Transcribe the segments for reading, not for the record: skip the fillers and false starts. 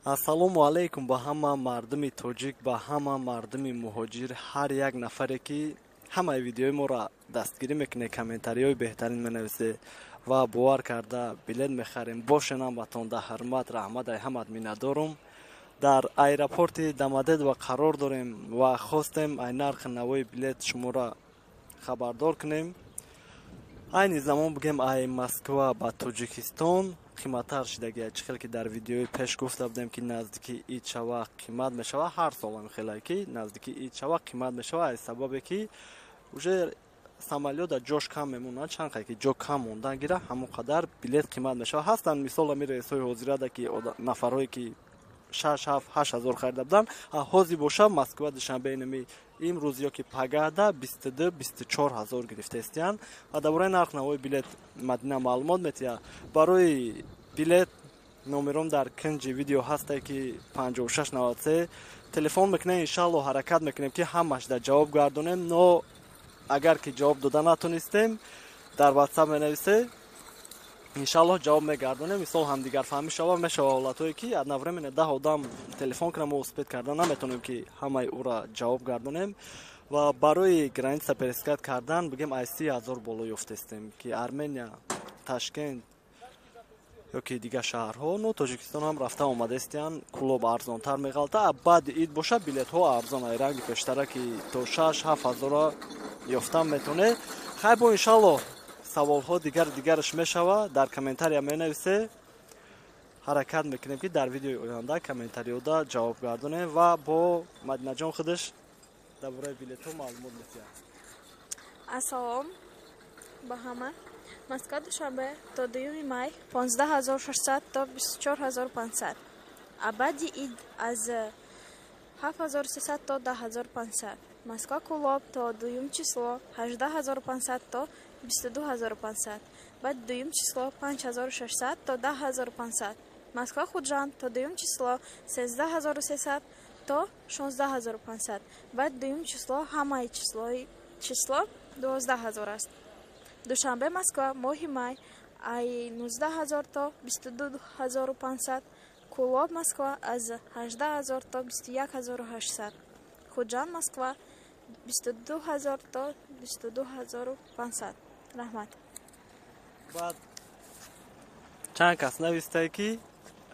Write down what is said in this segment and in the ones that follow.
Ассалому алайкум ба ҳама мардуми тоҷик, ба ҳама мардуми муҳоҷир, ҳар як нафаре, ки ҳамаи видеои моро дастгирӣ мекунед, комментариҳои беҳтарин менависед ва бовар карда билет мехарем. Бошенам батон да ҳурмат, раҳмат, ай ҳамат миннатдорум. Дар аэропорти Домодедово қарор дорем ва хостем ай нархи навои билет шуморо хабардор кунем. Айни замон бигем, ай Москва ба Тоҷикистон қиматтар шидагия. Чӣ хел ки дар видеои пеш гуфта будем, ки наздики ид шава қимат мешава. Ҳар сол ҳам хеле ки наздики ид шава қимат мешава, аз сабабе ки уже самолёта ҷош кам мемонад. Чанд қадр ки ҷо кам мондан гира, ҳамон қадар билет қимат мешава. Ҳастанд, мисол, ами рейсҳои ҳозирада, ки нафарҳое ки 6, 7, 8 ҳазор харида буданд, ҳозир боша Москва Душанбе инами имрӯз ё ки пагаҳда 22, 24 ҳазор гирифтаистиянд. Ва дар бораи нарх навои билет Мадина маълумот метиҳад. Барои билет номером дар кунҷи видео ҳасте, ки 56 93 телефон мекунем. Иншалло, ҳаракат мекунем, ки ҳамаш дар ҷавоб гардонем, но агар ки ҷавоб дода натонистем, дар Ватсап менависе, иншаллоҳ, ҷавоб мегардонем. Мисол, ҳамдигарфаҳмӣ шава, мешава ҳолатҳое, ки одновременно 10 одам телефон кунам, мо успеть карда наметонем, ки ҳамаи ӯра ҷавоб гардонем. Ва барои граница пересекать кардан, бигем, ай 30 000 боло ёфтестем, ки Армения, Ташкент ё ки дигар шаҳрҳо, но Тоҷикистон ҳам рафта омадаистиян. Кулоб арзонтар меғалта, баъди ид боша билетҳо арзон, ай ранги пештара, ки то 6, 7 ҳазора ёфтан метавонед. Хай, бо иншаллоҳ, саволҳо дигар дигараш мешава, дар комментария менависе. Ҳаракат мекунем, ки дар видеои оянда комментариёда ҷавоб гардонем. Ва бо Мадинаҷон худаш дар бораи билетҳо маълумот метиҳад. Ассалом ба ҳама. Москва Душанбе то 2 май 15 600 то 24 500, а баъди ид аз 7300 то 10 500. Москва Кулоб то дуюм число 18 500 то 22 500, баъди дуюм число 5600 то 10 500. Москва Худжанд то дуюм число 13 300 то 16 500, баъди дуюм число ҳамаи число 12 000 аст. Душанбе Москва моҳи май ай 19 000 то 22 500. Кулоб Москва аз 18 000 то 21 800. Худжанд Москва 22 000 то 22 500. Раҳмат. Баъд чанд кас навистае, ки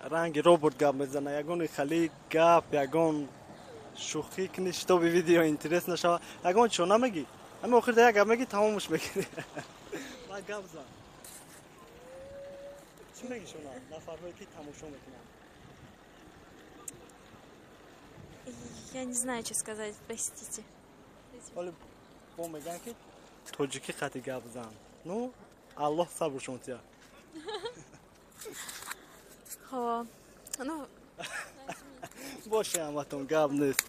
ранги робот гап мезана, ягони хали гап, ягон шӯхӣ кунӣ, чтобы видео интерес нашава. Ягон чо намегӣ, ами охирда як гап мегӣ, тамомаш мекунӣ. Баъд гап зан, чӣ мегӣ шуна нафарҳое, ки тамошо мекунанд? Я не знаю, что сказать, простите. Ҳоли бо мегӯянд, ки тоҷикӣ қати гап зан. Ну, Аллоҳ сабршон тия. Хо, ну. Боше, ҳаматон, гап нест.